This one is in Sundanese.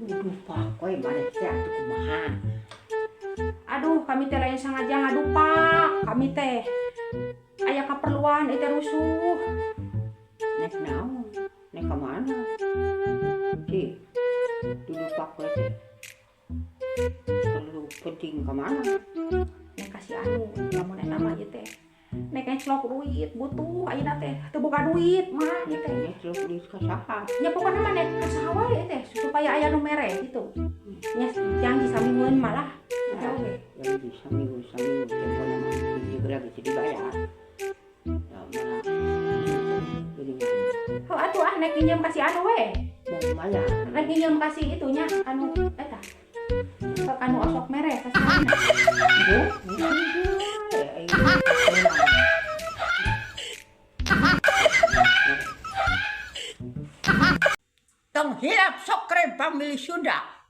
Dudupak we maneh teh atuh kumaha? Aduh, kami teh lain sengaja ngadupak. Kami teh aya keperluan itu rusuh. Nek naon? Nek ka mana? Ci, dudupak we teh. Perlu penting ka mana? Nek kasih anu, lamun eta mah ieu teh. Nek ngeclok duit butuh ayeuna teh. Teu boga duit mah ieu teh. Nek ngeclok duit ka saha? Nya pokona mah nek ka saha wae teh supaya aya nu mere gitu. Nya janji saminggueun malah. Eta oge. Janji saminggu saminggu tempona mah juga lagi jadi dibayar. Ya mana? Geuningan. Heuh atuh ah nek nginjem ka si anu we. Mau lumayan. Rek nginjem ka si itu nya anu eta. Ka anu osok mere ka si anu. Bu, wae aing. Tong hilap subscribe Family Sunda.